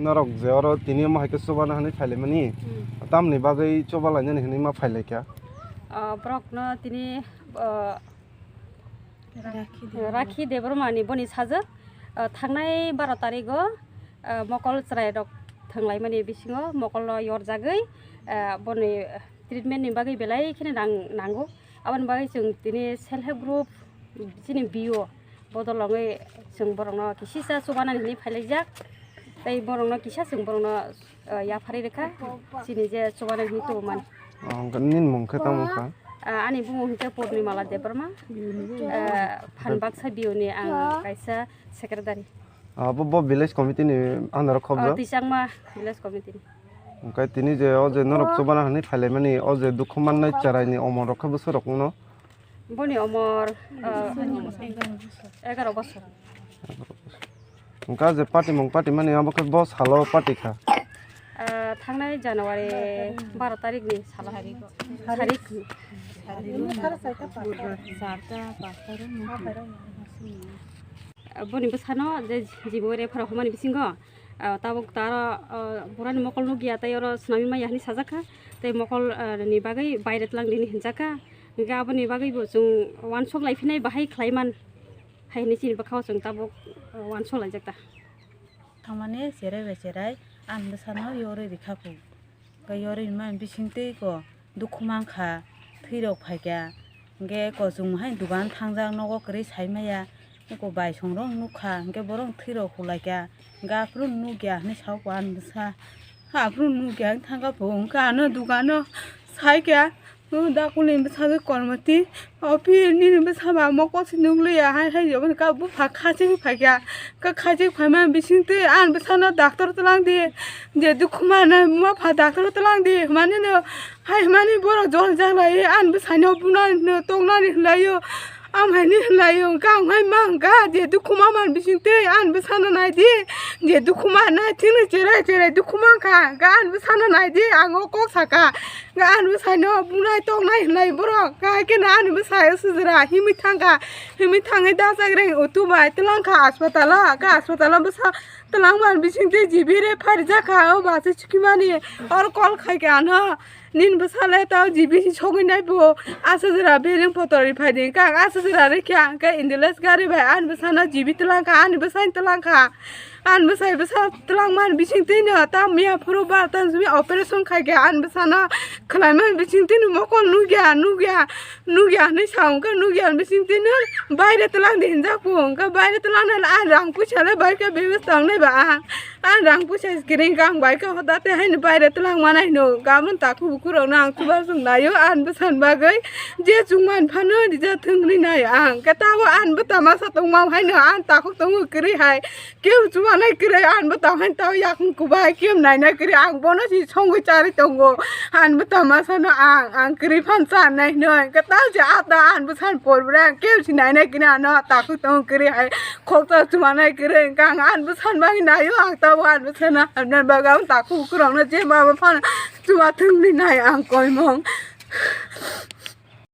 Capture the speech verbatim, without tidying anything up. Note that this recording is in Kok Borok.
Norok je oro tini omo hai khe chubana hinwi phailaimani, hmm, tamni bagwi chuba lainani hinwi ma phailaikha? Ah, borokno tini, ah, Rakhi Debbarma. Rakhi Debbarmani boni sajwk, ah, thangnai baro tarigo, ah, mokol chwrairok thwnglaimani bisingo mokolno yorjagwi, ah, boni treatmentni bagwi belai kheno nang-, nango. Aboni bagwi chwng tini self help group chini B O bodol wngwi chwng borokno kisisa chubanani hinwi phailaijak. Tei borokno kisa chwng borokno, ah, yapharwi rwkha chini je chubanani hinwi tubumani. Oh, hwnkhe nini mung khe tamo wngkha? Ah, ani bumung hinkhe Purnimala Debbarma, ah, Phanbaksa B O ni ang kaisa secretary. Ah, bo, bo village committee ni under o khobjak? Oh, Tisangma village committee ni. Hwnkhe tini je o je norok chubana hinwi phailaimani, o je dukhu mannai chwraini omor rok khe bwswk rok wngno? Boni omor, ah, egaroh bosor. Hwnkhe je patimung patimani abo khe bo salo pati kha? Ah, thangnai January baro tarikni salo. Sarik. Boni bwsano je jibo rephar humani bisingo, ah, tabuk taro, ah, burani mokol nukya tei oro swnamwi maya hinwi sajak kha. Tei mokol, ah, ni bagwi baire tlang dini hinjak kha. Hwnkhe aboni bagwi bo chwng uansuk lai phinai bahai khlai man hai hinwi chini bwkhao chwng tabuk, ah, uansuk laijak ta. Thangmani cherai bai cherai ani bwsano yorwi rikha kho. Hwnkhe yorwi mani bising tei ko dukhu mankha, thwi rok phaikha. Hwnkhe kochwng hai dogan thangjak nogo kwrwi sai maya. Eko bai songrok nukha, hwnkhe borok thwi rok hulaikha. Hwnkhe aphuru nukya hinwi sao ani bwsa. Aphuru nukya wng thangkha bo, hwnkhe ano dogano saikha. O dakuli bwsajwk kormoti, o phi nini bwsa ba mokol se nukliya hai hai jabon ka bupha khachik phaikha. Ka khachik phaima bising twi ani bwsano doctor twlang di. Je dukhu manai mapha doctor twlang di hwnmani no hai hwnmani borok jol jak lai ani bwsano bunani no tongnani hwnlaio. Amhaini hwnlaio hwnkha ang hai ma hwnkha je dukhu ma man bising twi ani bwsano nai di. Je dukhu ma nai thini cherai cherai dukhu ma wngkha hwnkha ani bwsano nai di ang o kok saka. Hwnkha ani bwsaino bunai tongnai hwnlai borok hwnkha hai kheno ani bwsai o sujra himwi thangkha. Himwi thangwi dajak reng utu bai twlang kha aspatalo hwnkha aspatalo bwsa twlang man bising twi jibi re phari jak kha o bachai chukimani oro call khai kha ano. Nini bwsale tao G B C sogwi nai bo. Aswk jora biring potor ri phai di. Hwnkhe ang aswk jora rikha, hwnkhe ambulance gari bai ani bwsano G B twlang kha, ani bwsai twlang kha. Ani bwsai bwsa twlang man bising twi no, tamo ya phuru bar tan simi operation khai kha, ani bwsano khwlai man bising twi no mokol nukya, nukya, nukya hinwi sa, hwnkhe nukya bising twi no baire twlang di hinjak bo, hwnkhe baire twlang nai ani rang puisa le bai khe bebes tong nai ba ang. Ang rang puisa kwrwi kang bai khe hoda tei haino baire twlang manai hino. Gabon takhuk bukhuk rokno ang chubachu naio ani bwsani bagwi. Je chwng man phano rija thwngwi naio ang. Khe tabo ani bwta masa tongma haino ang takhuk tongo kwrwi hai. Kebo chubanai kwrwi ani bwta haino tabo yakung kubai kebo nainai kwrwi ang bono si songwi charwi tongo. Ani bwta masano ang, ang kwrwi phano chanai hino. Khe tabo se ata ani bwsani porbre ang kebo si nainai kwrwi ano takhuk tongo kwrwi hai. Khoksa chumanai kwrwi hwnkha ang ani bwsani bagwi naio ang tabo ani bwsano hamnani bagwi ang takhuk bukhuk rokno je ma ba phano chuma thwngwi nai ang koimong.